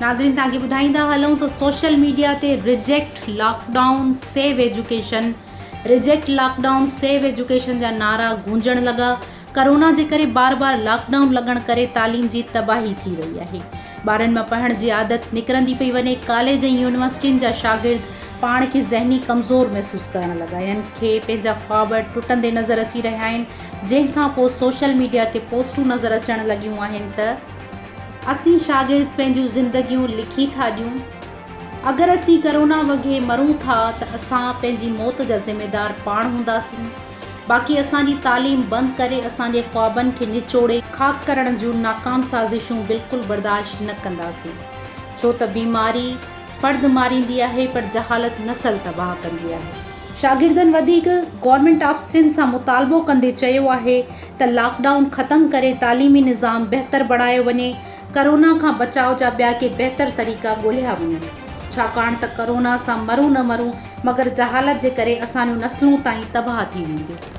ناظرين توهان کي ٻڌائيندا هلون ته سوشل ميڊيا تي reject lockdown save education reject lockdown save education جا نعرا گونجڻ لڳا ڪرونا جي ڪري بار بار لاڪ ڊائون لڳڻ ڪري تعليم جي تباهي ٿي وئي آهي ٻارن مان پڙهڻ جي عادت نڪرندي پئي وڃي ڪاليج ۽ يونيورسٽين جا شاگرد پاڻ کي ذهني ڪمزور محسوس ڪرڻ لڳا انهن کي پنهنجا خواب ٽٽندي نظر اچي رهيا آهن جنهن کان پوء سوشل ميڊيا تي پوسٽون نظر اچڻ لڳيون آهن ته اسين شاگرد پنهنجون زندگيون لکي ٿا ڏيون. اگر اسين ڪرونا وگهي مرون ٿا ته اسان پنهنجي موت جا ذميدار پاڻ هونداسين. باقي اسان جي تعليم بند ڪري اسان جي خوابن کي نچوڙي خاڪ ڪرڻ جون ناڪام سازشون بلڪل برداشت نه ڪنداسين. ڇو ته بيماري فرد ماريندي آهي پر جهالت نسل تباهه ڪندي آهي. شاگردن وڌيڪ گورنمينٽ آف سنڌ سان مطالبو ڪندي چيو آهي ته لاڪ ڊائون ختم ڪري تعليمي نظام بهتر بڻايو وڃي، ڪرونا کان بچاء جا ٻيا ڪي بهتر طريقا ڳولهيا وڃن، ڇاڪاڻ ته ڪرونا سان مرون نه مرون مگر جهالت جي ڪري اسان جون نسلون تائين تباهه ٿي وينديون.